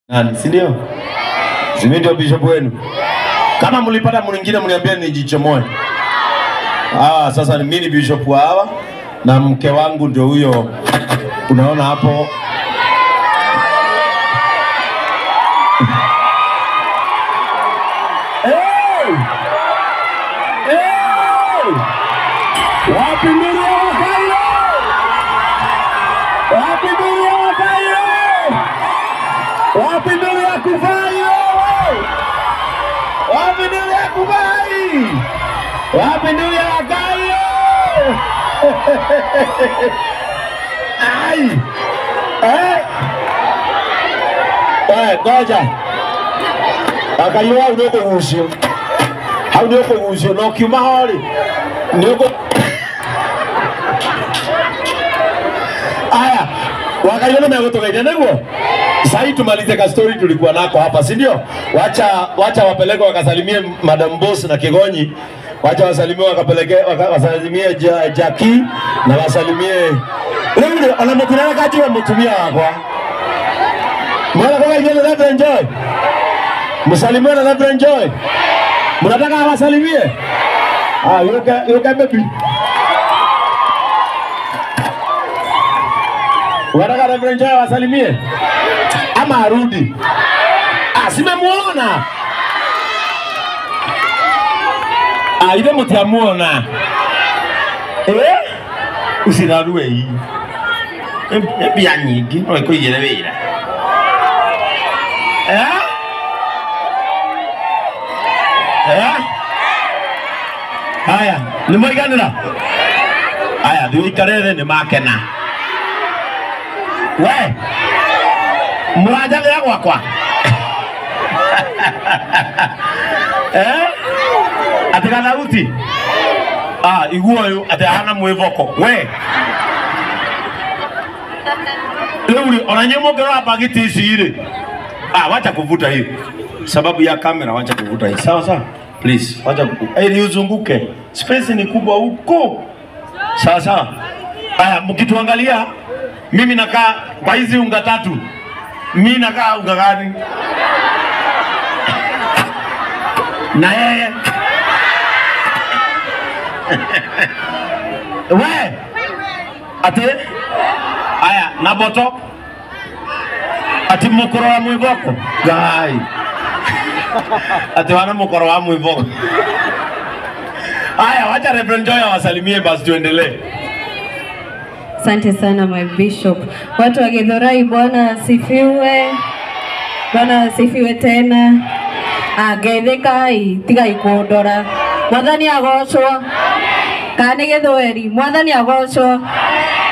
Nani, si ndio? Si mimi ndio bishop wenu? Kama mlipata mwingine mniambie nijichomoe. Ah, sasa ni mimi bishop wa hawa na mke wangu ndio huyo unaona hapo. Hey! Hey! Wapi nuru ya Wakairo? Wapi nuru ya Wakairo? Wapi nuru ya kuvai wewe? Wapi nuru ya kuvai? Wapi nuru ya Wakairo? Ai! Eh? Eh, ngoja. Wakairo hau nĩ ũkũgucio. Hau nĩ ũkũgucio na ũkiuma ho rĩ, nĩ ũkũ Aya, Wakairo nĩ megũtũgeithia nĩguo? Sasa tumalize ka story tulikuwa nako hapa, si ndio? Wacha wapeleke wakasalimie Madam Boss na Kigonyi. Wacha wasalimie wakapeleke wasalimie Jackie na wasalimie Rĩu ona mũtirareka kaji wa mũtumia wakwa. Mwana kwa hiyo na Reverend Joy. Msalimie na Reverend Joy. Mnataka awasalimie? Ah, yoka baby. Unataka Reverend Joy awasalimie? Ama arudi? Ah, simemuona. Ah, ile mtiamuona. Eh? Usirarue hii. Mbia nyingi no ikuigire wira. Eh? Eh? Haya, nĩ mwaiganĩra? Haya, thiĩ ũikare thĩ nĩ makena. We, mũranjagĩra gwakwa? Eh? Atĩ gathauti? Ah, igua ũyũ atĩ ahana mwĩvoko. We. Rĩu rĩ, ona inyuĩ mũngĩrora bagiti ici rĩ. Ah, wacha kuvuta hiyo. Sababu ya kamera, wacha kuvuta hii. Sawa sawa? Please, wacha kuvuta. Eh, uzunguke. Space ni kubwa huko. Sawa sawa. Haya, mkituangalia mimi nakaa kwa hizi unga tatu. Mimi nakaa unga gani? Na yeye. We. Ate? Aya, na boto. Ati mukoro wa mwiboko. Gai. Ati wana mukoro wa mwiboko. Aya, wacha Reverend Joy awasalimie basi tuendelee. Asante sana my bishop. Watu wa Githurai, Bwana asifiwe. Bwana asifiwe tena. Geithĩkai, tigai kũndora. Mwathani agocwo. Kana nĩ Gĩthweri? Mwathani agocwo.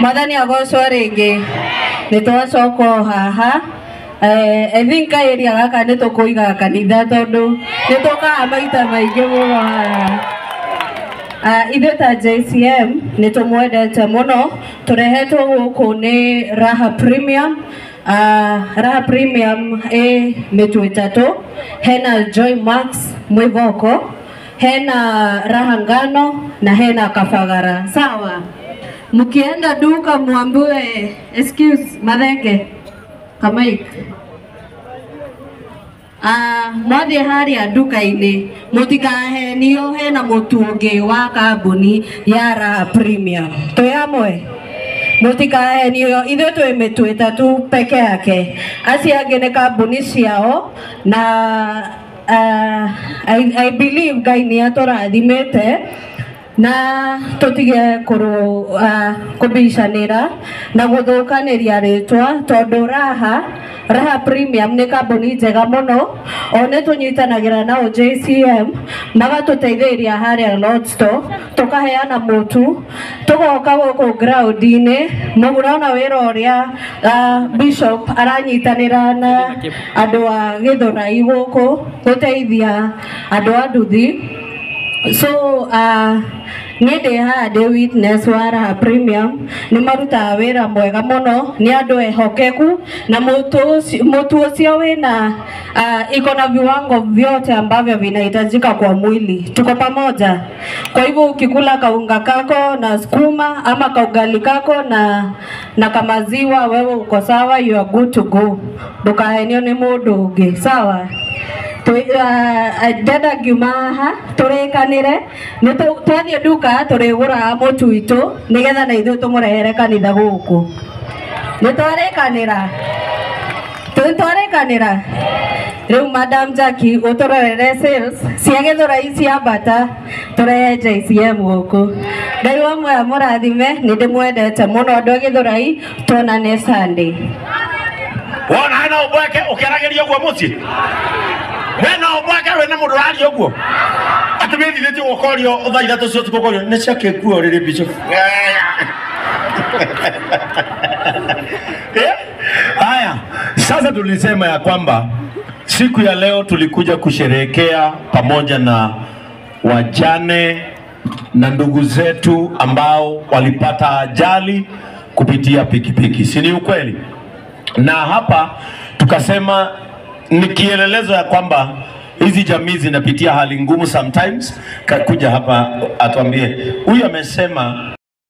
Mwathani agocwo rĩngĩ. Nĩ twacoka o haha. I think area gaka nĩ tũkũiga kanitha tondũ nĩ tũkaga maita maingĩ mũno haha. Ithuĩ ta JCM nĩ tũmwendete mũno, tũrehetwo gũkũ nĩ Raha Premium. Raha Premium ĩ mĩtu ĩtatũ, hena Joy Max mwĩvoko, hena Raha Ngano na hena Kabagara. Sawa, mkienda duka mwambiwe excuse Mathenge Kamaik. Mwathiĩ harĩa nduka-inĩ mũtikahenio hena mũtu ũngĩ wa kambuni ya Raha Premium. Twĩ hamwe? Mũtikahenio, ithuĩ twĩ mĩtu ĩtatũ peke yake, acio angĩ nĩ kambuni ciao na I believe Ngai nĩ atũrathimĩte na tũtige kũbicanĩra na gũthũkanĩria rĩtwa tondũ Raha Premium nĩ kambuni njega mũno. O nĩ tũnyitanagĩra nao JCM magatũteithĩrĩria harĩa Lord Store, tũkaheana mũtu, tũgoka gũkũ ground-inĩ. Mũraona wĩra ũrĩa Bishop aranyitanĩra na andũ a Githurai gũkũ gũteithia andũ a nduthi. So Niĩ ndĩ haha ndĩ witness wa Raha Premium, nĩ marutaga wĩra mwega mũno, nĩ andũ ehokeku na mũtu ũcio wĩna iko na viwango vyote ambavyo vinahitajika kwa mwili. Tuko pamoja. Kwa hivyo ukikula kaunga kako na sukuma ama kaugali kako na kamaziwa, wewe uko sawa, you are good to go. Ndukahenio nĩ mũndũ ũngĩ, sawa? Ndenda ngiuma haha tũrĩkanĩre nĩ twathiĩ nduka tũrĩgũraga mũtu witũ nĩgetha na ithuĩ tũmũrehere kanitha gũkũ. Nĩ twarĩkanĩra? Nĩ twarĩkanĩra? Rĩu Madam Jackie ũtũrorere sales cia Gĩthũrai ciambata tũrehe JCM gũkũ. Ngai wa muoyo mũrathime, nĩ ndĩmwendete mũno andũ a Gĩthũrai, tuonane Sunday. Wona hena ũbweke ũkĩaragĩria ũguo mũciĩ wena ũbweke wĩna mũndũ ũraria ũguo atĩ wĩthithĩtie gũkorio thaa 3 cia ũtukũ ũkorio nĩ ciakĩ nguo rĩrĩ bishop. Haya, sasa tulisema ya kwamba siku ya leo tulikuja kusherehekea pamoja na wajane na ndugu zetu ambao walipata ajali kupitia pikipiki, si ni ukweli? Na hapa tukasema ni kielelezo ya kwamba hizi jamii zinapitia hali ngumu sometimes. Kakuja hapa atuambie, huyu amesema